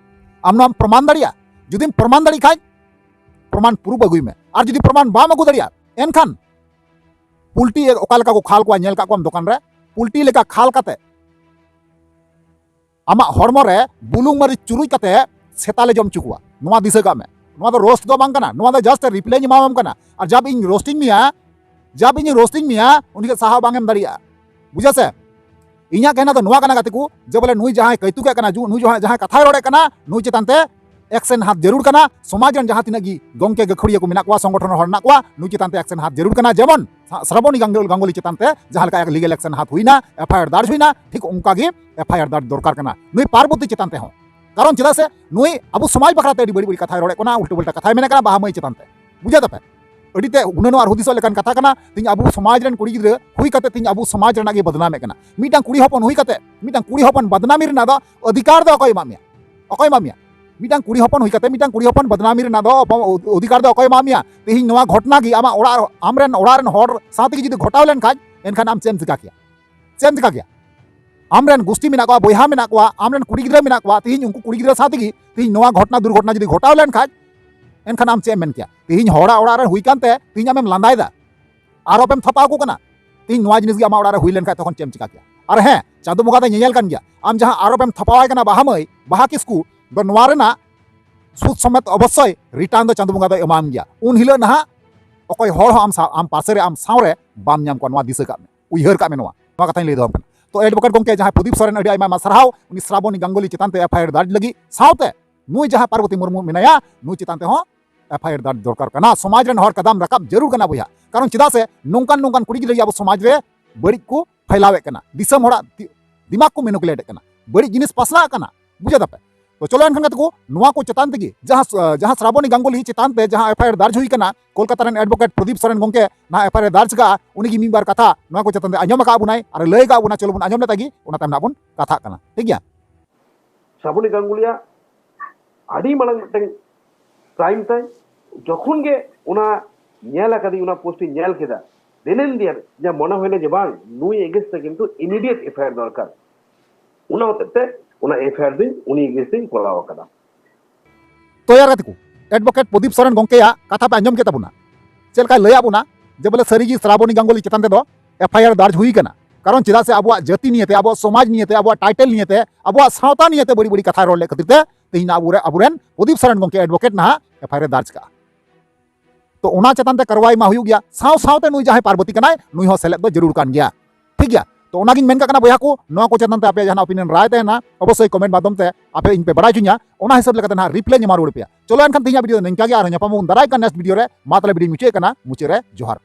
ᱟᱢ ᱱᱚᱣᱟᱢ ᱯᱨᱚᱢᱟᱱ ᱫᱟᱲᱮᱭᱟᱜᱼᱟ? ᱡᱩᱫᱤᱢ ᱯᱨᱚᱢᱟᱱ ᱫᱟᱲᱮᱭᱟᱜ ᱠᱷᱟᱡ, ᱯᱨᱚᱢᱟᱱ proof ᱟᱹᱜᱩᱭ ᱢᱮ᱾ ᱟᱨ ᱡᱩᱫᱤ ᱯᱨᱚᱢᱟᱱ ᱵᱟᱢ ᱟᱹᱜᱩ ᱫᱟᱲᱮᱭᱟᱜᱼᱟ, ᱮᱱᱠᱷᱟᱱ ᱯᱩᱞᱴᱤ ᱚᱠᱟ ᱞᱮᱠᱟ ᱠᱚ ᱠᱷᱟᱞ ᱠᱚᱣᱟ, ᱧᱮᱞ ᱠᱟᱜ ᱠᱚᱣᱟᱢ ᱫᱚᱠᱟᱱ ᱨᱮ, ᱯᱩᱞᱴᱤ ᱞᱮᱠᱟ ᱠᱷᱟᱞ ᱠᱟᱛᱮ ᱟᱢᱟᱜ ᱦᱚᱲᱢᱚ ᱨᱮ ᱵᱩᱞᱩᱝ ᱢᱟᱹᱨᱤᱪ ᱪᱩᱨᱩᱡ ᱠᱟᱛᱮ ᱥᱮᱛᱟ ᱞᱮ ᱡᱚᱢ ᱦᱚᱪᱚ ᱠᱚᱣᱟ᱾ ᱱᱚᱣᱟ ᱫᱤᱥᱟᱹ ᱠᱟᱜ ᱢᱮ, ᱱᱚᱣᱟ ᱫᱚ ᱨᱳᱥᱴ ᱫᱚ ᱵᱟᱝ ᱠᱟᱱᱟ, ᱱᱚᱣᱟ ᱫᱚ just reply ᱤᱧ ᱮᱢᱟᱣᱟᱢ ᱠᱟᱱᱟ᱾ ᱟᱨ ᱡᱟᱵ ᱤᱧ ᱨᱳᱥᱴᱤᱝ ᱢᱮᱭᱟ, ᱡᱟᱵ ᱤᱧ ᱨᱳᱥᱴᱤᱝ ᱢᱮᱭᱟ, ᱩᱱᱤ ᱫᱚ ᱥᱟᱦᱟᱣ ᱵᱟᱝ ᱮᱢ ᱫᱟᱲᱮᱭᱟᱜᱼᱟ᱾ ᱵᱩᱡᱷᱟᱹᱣ ᱥᱮ? ᱤᱧᱟᱜ ᱠᱟᱛᱷᱟ ᱫᱚ ᱱᱚᱣᱟ ᱠᱟᱱᱟ ᱜᱟᱛᱮ ᱠᱚ, ᱡᱮ ᱵᱚᱞᱮ ᱱᱩᱭ ᱡᱟᱦᱟᱸᱭ ᱠᱟᱹᱭᱛᱩᱠᱮᱫ ᱠᱟᱱᱟ, ᱡᱩ-, ᱱᱩᱭ ᱡᱟᱦᱟᱸᱭ, ᱡᱟᱦᱟᱸᱭ ᱠᱟᱛᱷᱟᱭ ᱨᱚᱲᱮᱫ ᱠᱟᱱᱟ, ᱱᱩᱭ ᱪᱮᱛᱟᱱ ᱛᱮ ᱮᱠᱥᱮᱱ ᱦᱟᱛ ᱡᱟᱹᱨᱩᱲ ᱠᱟᱱᱟ᱾ ᱥᱚᱢᱟᱡᱽ ᱨᱮᱱ ᱡᱟᱦᱟᱸ ᱛᱤᱱᱟᱹᱜ ᱜᱮ ᱜᱚᱝᱠᱮ ᱜᱟᱹᱠᱷᱩᱲᱤᱭᱟᱹ ᱠᱚ ᱢᱮᱱᱟᱜ ᱠᱚᱣᱟ, ᱥᱚᱝᱜᱚᱴᱷᱚᱱ ᱦᱚᱲ ᱢᱮᱱᱟᱜ ᱠᱚᱣᱟ, ᱱᱩᱭ ᱪᱮᱛᱟᱱ ᱛᱮ ᱮᱠᱥᱮᱱ ᱦᱟᱛ ᱡᱟᱹᱨᱩᱲ ᱠᱟᱱᱟ᱾ ᱡᱮᱢᱚᱱ ᱥᱟ-, ᱥᱨᱟᱵᱚᱱᱤ ᱜᱟᱝᱜᱩ-, ᱜᱟᱝᱜᱩᱞᱤ ᱪᱮᱛᱟᱱ ᱛᱮ ᱡᱟᱦᱟᱸ ᱞᱮᱠᱟ ᱞᱤᱜᱟᱞ ᱮᱠᱥᱮᱱ ᱦᱟᱛ ᱦᱩᱭᱱᱟ, ᱮᱯᱷ ᱟᱭ ᱟᱨ ᱫᱟᱨᱡᱽ ᱦᱩᱭᱱᱟ, ᱴᱷᱤᱠ ᱚᱱᱠᱟ ᱜᱮ ᱮᱯᱷ ᱟᱭ ᱟᱨ ᱫᱟᱨᱡᱽ ᱫᱚᱨᱠᱟᱨ ᱠᱟᱱᱟ᱾ ᱱᱩᱭ ᱯᱟᱨᱵᱚᱛᱤ ᱪᱮᱛᱟᱱ ᱛᱮᱦᱚᱸ, ᱠᱟᱨᱚᱱ ᱪᱮᱫᱟᱜ ᱥᱮ ᱱᱩᱭ ᱟᱵᱚ ᱥᱚᱢᱟᱡᱽ ᱵᱟᱠᱷᱨᱟ ᱛᱮ ᱟᱹᱰᱤ ᱵᱟᱹᱲᱤᱡ ᱵᱟᱹᱲᱤᱡ ᱠᱟᱛᱷᱟᱭ ᱨᱚᱲᱮᱫ ᱠᱟᱱᱟ, ᱩᱞᱴᱟᱹ ᱯᱟᱞᱴᱟ ᱠᱟᱛᱷᱟᱭ ᱢᱮᱱᱮᱫ ᱠᱟᱱᱟ ᱵᱟᱦᱟ ᱢᱟᱹᱭ ᱪᱮᱛᱟᱱ ᱛᱮ᱾ ᱵᱩᱡᱷᱟᱹᱣ ᱫᱟᱯᱮ? ᱟᱹᱰᱤ ᱛᱮ ᱜᱩᱱᱟᱹᱱᱚᱜ ᱟᱨ ᱦᱩᱫᱤᱥᱚᱜ ᱞᱮᱠᱟᱱ ᱠᱟᱛᱷᱟ ᱠᱟᱱᱟ᱾ ᱛᱮᱦᱮᱧ ᱟᱵᱚ ᱥᱚᱢᱟᱡᱽ ᱨᱮᱱ ᱠᱩᱲᱤ ᱜᱤᱫᱽᱨᱟᱹ ᱦᱩᱭ ᱠᱟᱛᱮ ᱛᱮᱦᱮᱧ ᱟᱵᱚ ᱥᱚᱢᱟᱡᱽ ᱨᱮᱱᱟᱜ ᱜᱮ ᱵᱚᱫᱱᱟᱢᱮᱫ ᱠᱟᱱᱟ᱾ ᱢᱤᱫᱴᱟᱝ ᱠᱩᱲᱤ ᱦᱚᱯᱚᱱ ᱦᱩᱭ ᱠᱟᱛᱮ ᱢᱤᱫᱴᱟᱝ ᱠᱩᱲᱤ ᱦᱚᱯᱚᱱ ᱵᱚᱫᱱᱟᱢᱤ ᱨᱮᱱᱟᱜ ᱫᱚ ᱚᱫᱷᱤᱠᱟᱨ ᱫᱚ ᱚᱠᱚᱭ ᱮᱢᱟᱜ ᱢᱮᱭᱟ? ᱚᱠᱚᱭ ᱮᱢᱟᱜ ᱢᱮᱭᱟ? ᱢᱤᱫᱴᱟᱝ ᱠᱩᱲᱤ ᱦᱚᱯᱚᱱ ᱦᱩᱭ ᱠᱟᱛᱮ ᱢᱤᱫᱴᱟᱝ ᱠᱩᱲᱤ ᱦᱚᱯᱚᱱ ᱵᱚᱫᱱᱟᱢᱤ ᱨᱮᱱᱟᱜ ᱫᱚ ᱚᱯᱚ-, ᱚᱫᱷᱤᱠᱟᱨ ᱫᱚ ᱚᱠᱚᱭ ᱮᱢᱟᱜ ᱢᱮᱭᱟ? ᱛᱮᱦᱮᱧ ᱱᱚᱣᱟ ᱜᱷᱚᱴᱱᱟ ᱜᱮ ᱟᱢᱟᱜ ᱚᱲᱟᱜ, ᱟᱢᱨᱮᱱ ᱚᱲᱟᱜ ᱨᱮᱱ ᱦᱚᱲ ᱥᱟᱶ ᱛᱮᱜᱮ ᱡᱩᱫᱤ ᱜᱷᱚᱴᱟᱣ ᱞᱮᱱᱠᱷᱟᱡ, ᱮᱱᱠᱷᱟᱱ ᱟᱢ ᱪᱮᱫ ᱮᱢ ᱪᱤᱠᱟ ᱠᱮᱭᱟ? ᱪᱮᱫ ᱮᱢ ᱪᱤᱠᱟ ᱠᱮᱭᱟ? ᱟᱢᱨᱮᱱ ᱜᱩᱥᱴᱤ ᱢᱮᱱᱟᱜ ᱠᱚᱣᱟ, ᱵᱚᱭᱦᱟ ᱢᱮᱱᱟᱜ ᱠᱚᱣᱟ, ᱟᱢᱨᱮᱱ ᱠᱩᱲᱤ ᱜᱤᱫᱽᱨᱟᱹ ᱢᱮᱱᱟᱜ ᱠᱚᱣᱟ, ᱛᱮᱦᱮᱧ ᱩᱱᱠᱩ ᱠᱩᱲᱤ ᱜᱤᱫᱽᱨᱟᱹ ᱥᱟᱶ ᱛᱮᱜᱮ ᱛᱮᱦᱮᱧ ᱱᱚᱣᱟ ᱜᱷᱚᱴᱚᱱᱟ ᱫᱩᱨᱜᱷᱚᱴᱚᱱᱟ ᱡᱩᱫᱤ ᱜᱷᱚᱴᱟᱣ ᱞᱮᱱᱠᱷᱟᱡ, ᱮᱱᱠᱷᱟᱱ ᱟᱢ ᱪᱮᱫ ᱮᱢ ᱢᱮᱱ ᱠᱮᱭᱟ? ᱛᱮᱦᱮᱧ ᱦᱚᱲᱟᱜ ᱚᱲᱟᱜ ᱨᱮ ᱦᱩᱭ ᱠᱟᱱᱛᱮ ᱛᱮᱦᱮᱧ ᱟᱢᱮᱢ ᱞᱟᱸᱫᱟᱭᱮᱫᱟ, ᱟᱨᱚᱯᱮᱢ ᱛᱷᱟᱯᱟᱣ ᱟᱠᱚ ᱠᱟᱱᱟ᱾ ᱛᱮᱦᱮᱧ ᱱᱚᱣᱟ ᱡᱤᱱᱤᱥ ᱜᱮ ᱟᱢᱟᱜ ᱚᱲᱟᱜ ᱨᱮ ᱦᱩᱭ ᱞᱮᱱᱠᱷᱟᱡ ᱛᱚᱠᱷᱚᱱ ᱪᱮᱫ ᱮᱢ ᱪᱤᱠᱟ ᱠᱮᱭᱟ? ᱟᱨ ᱦᱮᱸ, ᱪᱟᱸᱫᱚ ᱵᱚᱸᱜᱟ ᱫᱚᱭ ᱧᱮᱧᱮᱞ ᱠᱟᱱ ᱜᱮᱭᱟ᱾ ᱟᱢ ᱡᱟᱦᱟᱸ ᱟᱨᱚᱯᱮᱢ ᱛᱷᱟᱯᱟᱣᱟᱭ ᱠᱟᱱᱟ ᱵᱟᱦᱟ ᱢᱟᱹᱭ, ᱵᱟᱦᱟ ᱠᱤᱥᱠᱩ ᱫᱚ, ᱱᱚᱣᱟ ᱨᱮᱱᱟᱜ ᱥᱩᱫ ᱥᱚᱢᱮᱛ ᱚᱵᱚᱥᱥᱳᱭ return ᱫᱚ ᱪᱟᱸᱫᱚ ᱵᱚᱸᱜᱟ ᱫᱚᱭ ᱮᱢᱟᱢ ᱜᱮᱭᱟ᱾ ᱩᱱ ᱦᱤᱞᱳᱜ ᱱᱟᱦᱟᱜ ᱚᱠᱚᱭ ᱦᱚᱲ ᱦᱚᱸ ᱟᱢ ᱥᱟᱶ, ᱟᱢ ᱯᱟᱥᱮ ᱨᱮ, ᱟᱢ ᱥᱟᱶ ᱨᱮ ᱵᱟᱢ ᱧᱟᱢ ᱠᱚᱣᱟ᱾ ᱱᱚᱣᱟ ᱫᱤᱥᱟᱹ ᱠᱟᱜ ᱢᱮ, ᱩᱭᱦᱟᱹᱨ ᱠᱟᱜ ᱢᱮ᱾ ᱱᱚᱣᱟ, ᱱᱚᱣᱟ ᱠᱟᱛᱷᱟᱧ ᱞᱟᱹᱭ ᱫᱚᱦᱚ ᱠᱟᱱᱟ᱾ ᱛᱚ, advocate ᱜᱚᱢᱠᱮ ᱡᱟᱦᱟᱸᱭ ᱯᱨᱚᱫᱤᱯ ᱥᱚᱨᱮᱱ, ᱟᱹᱰᱤ ᱟᱭᱢᱟ ᱟᱭᱢᱟ ᱥᱟᱨᱦᱟᱣ᱾ ᱩᱱᱤ ᱥᱨᱟᱵᱚᱱᱤ ᱜᱟᱝᱜᱩᱞᱤ ᱪᱮᱛᱟᱱ ᱛᱮ F I R ᱫᱟᱨᱡᱽ ᱞᱟᱹᱜᱤᱫ, ᱥᱟᱶᱛᱮ ᱱᱩᱭ ᱡᱟᱦᱟᱸ ᱯᱟᱨᱵᱚᱛᱤ ᱢᱩᱨᱢᱩ ᱢᱮᱱᱟᱭᱟ, ᱱᱩᱭ ᱪᱮᱛᱟᱱ ᱛᱮᱦᱚᱸ F I R ᱫᱟᱨᱡᱽ ᱫᱚᱨᱠᱟᱨ ᱠᱟᱱᱟ᱾ ᱥᱚᱢᱟᱡᱽ ᱨᱮᱱ ᱦᱚᱲ ᱠᱟᱫᱟᱢ ᱨᱟᱠᱟᱵ ᱡᱟᱹᱨᱩᱲ ᱠᱟᱱᱟ ᱵᱚᱭᱦᱟ᱾ ᱠᱟᱨᱚᱱ ᱪᱮᱫᱟᱜ ᱥᱮ ᱱᱚᱝᱠᱟᱱ ᱱᱚᱝᱠᱟᱱ ᱠᱩᱲᱤ ᱜᱤᱫᱽᱨᱟᱹ ᱜᱮ ᱟᱵᱚ ᱥᱚᱢᱟᱡᱽ ᱨᱮ ᱵᱟᱹᱲᱤᱡ ᱠᱚ ᱯᱷᱟᱭᱞᱟᱣᱮᱫ ᱠᱟᱱᱟ, ᱫᱤᱥᱚᱢ ᱦᱚᱲᱟᱜ ᱫᱤ-, ᱫᱤᱢᱟᱜᱽ ᱠᱚ manipulate ᱮᱫ ᱠᱟᱱᱟ, ᱵᱟᱹᱲᱤᱡ ᱡᱤᱱᱤᱥ ᱯᱟᱥᱱᱟᱜ ᱠᱟᱱᱟ᱾ ᱵᱩᱡᱷᱟᱹᱣ ᱫᱟᱯᱮ? ᱛᱚ ᱪᱚᱞᱚ ᱮᱱᱠᱷᱟᱱ ᱜᱟᱛᱮ ᱠᱚ, ᱱᱚᱣᱟ ᱠᱚ ᱪᱮᱛᱟᱱ ᱛᱮᱜᱮ ᱡᱟᱦᱟᱸ, ᱡᱟᱦᱟᱸ ᱥᱨᱟᱵᱚᱱᱤ ᱜᱟᱝᱜᱩᱞᱤ ᱪᱮᱛᱟᱱ ᱛᱮ ᱡᱟᱦᱟᱸ F I R ᱫᱟᱨᱡᱽ ᱦᱩᱭ ᱠᱟᱱᱟ, ᱠᱳᱞᱠᱟᱛᱟ ᱨᱮᱱ advocate ᱯᱨᱚᱫᱤᱯ ᱥᱚᱨᱮᱱ ᱜᱚᱢᱠᱮ ᱱᱟᱦᱟᱜ F I R ᱮ ᱫᱟᱨᱡᱽ ᱠᱟᱜᱼᱟ, ᱩᱱᱤ ᱜᱮ ᱢᱤᱫ ᱵᱟᱨ ᱠᱟᱛᱷᱟ ᱱᱚᱣᱟ ᱠᱚ ᱪᱮᱛᱟᱱ ᱛᱮ ᱟᱸᱡᱚᱢ ᱟᱠᱟᱫ ᱵᱚᱱᱟᱭ᱾ ᱟᱨ ᱞᱟᱹᱭ ᱠᱟᱜ ᱵᱚᱱᱟ, ᱪᱚᱞᱚ ᱵᱚᱱ ᱟᱸᱡᱚᱢ ᱞᱮ ᱛᱟᱜᱤ, ᱚᱱᱟ ᱛᱟᱭᱚᱢ ᱱᱟᱜ ᱵᱚᱱ ᱠᱟᱛᱷᱟᱜ ᱠᱟᱱᱟ, ᱴᱷᱤᱠ ᱜᱮᱭᱟ? ᱥᱨᱟᱵᱚᱱᱤ ᱜᱟᱝᱜᱩᱞᱤᱭᱟᱜ ᱟᱹᱰᱤ ᱢᱟᱲᱟᱝ ᱢᱤᱫᱴᱟᱝ crime ᱛᱟᱭ, ᱡᱚᱠᱷᱚᱱ ᱜᱮ ᱚᱱᱟ ᱧᱮᱞ ᱟᱠᱟᱫᱤᱧ, ᱚᱱᱟ post ᱤᱧ ᱧᱮᱞ ᱠᱮᱫᱟ, then and there ᱡᱟ ᱢᱚᱱᱮ ᱦᱩᱭᱱᱟ ᱡᱮ ᱵᱟᱝ, ᱱᱩᱭ against ᱛᱮ ᱠᱤᱱᱛᱩ immediate F I R ᱫᱚᱨᱠᱟᱨ᱾ ᱚᱱᱟ ᱦᱚᱛᱮᱡ ᱛᱮ ᱚᱱᱟ F I R ᱫᱚᱧ ᱩᱱᱤ against ᱤᱧ ᱠᱚᱨᱟᱣ ᱟᱠᱟᱫᱟ᱾ ᱛᱚ ᱭᱟᱨ ᱜᱟᱛᱮ ᱠᱚ, advocate ᱯᱨᱚᱫᱤᱯ ᱥᱚᱨᱮᱱ ᱜᱚᱢᱠᱮᱭᱟᱜ ᱠᱟᱛᱷᱟ ᱯᱮ ᱟᱸᱡᱚᱢ ᱠᱮᱫ ᱛᱟᱵᱚᱱᱟ, ᱪᱮᱫ ᱞᱮᱠᱟᱭ ᱞᱟᱹᱭᱟᱫ ᱵᱚᱱᱟ ᱡᱮ ᱵᱚᱞᱮ ᱥᱟᱹᱨᱤᱜᱮ ᱥᱨᱟᱵᱚᱱᱤ ᱜᱟᱝᱜᱩᱞᱤ ᱪᱮᱛᱟᱱ ᱛᱮᱫᱚ F I R ᱫᱟᱨᱡᱽ ᱦᱩᱭ ᱠᱟᱱᱟ᱾ ᱠᱟᱨᱚᱱ ᱪᱮᱫᱟᱜ ᱥᱮ ᱟᱵᱚᱣᱟᱜ ᱡᱟᱹᱛᱤ ᱱᱤᱭᱮᱛᱮ, ᱟᱵᱚᱣᱟᱜ ᱥᱚᱢᱟᱡᱽ ᱱᱤᱭᱮᱛᱮ, ᱟᱵᱚᱣᱟᱜ title ᱱᱤᱭᱮᱛᱮ, ᱟᱵᱚᱣᱟᱜ ᱥᱟᱶᱛᱟ ᱱᱤᱭᱮᱛᱮ ᱵᱟᱹᱲᱤᱡ ᱵᱟᱹᱲᱤᱡ ᱠᱟᱛᱷᱟᱭ ᱨᱚᱲ ᱞᱮᱫ ᱠᱷᱟᱹᱛᱤᱨ ᱛᱮ ᱛᱮᱦᱮᱧ ᱟᱵᱚᱨᱮ-, ᱟᱵᱚᱨᱮᱱ ᱯᱨᱚᱫᱤᱯ ᱥᱚᱨᱮᱱ ᱜᱚᱢᱠᱮ advocate ᱱᱟᱦᱟᱜ F I R ᱮ ᱫᱟᱨᱡᱽ ᱠᱟᱜᱼᱟ᱾ ᱛᱚ ᱚᱱᱟ ᱪᱮᱛᱟᱱ ᱛᱮ ᱠᱟᱨᱣᱟᱭ ᱢᱟ ᱦᱩᱭᱩᱜ ᱜᱮᱭᱟ, ᱥᱟᱶ ᱥᱟᱶᱛᱮ ᱱᱩᱭ ᱡᱟᱦᱟᱸᱭ ᱯᱟᱨᱵᱚᱛᱤ ᱠᱟᱱᱟᱭ, ᱱᱩᱭ ᱦᱚᱸ ᱥᱮᱞᱮᱫ ᱫᱚ ᱡᱟᱹᱨᱩᱲ ᱠᱟᱱ ᱜᱮᱭᱟ᱾ ᱴᱷᱤᱠ ᱜᱮᱭᱟ? ᱛᱚ ᱚᱱᱟᱜᱤᱧ ᱢᱮᱱ ᱠᱟᱜ ᱠᱟᱱᱟ ᱵᱚᱭᱦᱟ ᱠᱚ, ᱱᱚᱣᱟ ᱠᱚ ᱪᱮᱛᱟᱱ ᱛᱮ ᱟᱯᱮᱭᱟᱜ ᱡᱟᱦᱟᱱᱟᱜ opinion ᱨᱟᱭ ᱛᱟᱦᱮᱱᱟ, ᱚᱵᱚᱥᱥᱳᱭ comment ᱢᱟᱫᱽᱫᱷᱚᱢ ᱛᱮ ᱟᱯᱮ ᱤᱧ ᱯᱮ ᱵᱟᱲᱟᱭ ᱦᱚᱪᱚᱧᱟ᱾ ᱚᱱᱟ ᱦᱤᱥᱟᱹᱵ ᱞᱮᱠᱟᱛᱮ ᱱᱟᱦᱟᱜ reply ᱤᱧ ᱮᱢᱟ ᱨᱩᱣᱟᱹᱲ ᱯᱮᱭᱟ᱾ ᱪᱚᱞᱚ ᱮᱱᱠᱷᱟᱱ ᱛᱮᱦᱮᱧᱟᱜ video ᱫᱚ ᱱᱤᱝᱠᱟ ᱜᱮ, ᱟᱨᱦᱚᱸ ᱧᱟᱯᱟᱢ ᱟᱵᱚᱱ ᱫᱟᱨᱟᱭ ᱠᱟᱱ next video ᱨᱮ᱾ ᱢᱟ ᱛᱟᱦᱞᱮ video ᱢᱩᱪᱟᱹᱫ ᱠᱟᱱᱟ, ᱢᱩᱪᱟᱹᱫ ᱨᱮ ᱡᱚᱦᱟᱨ᱾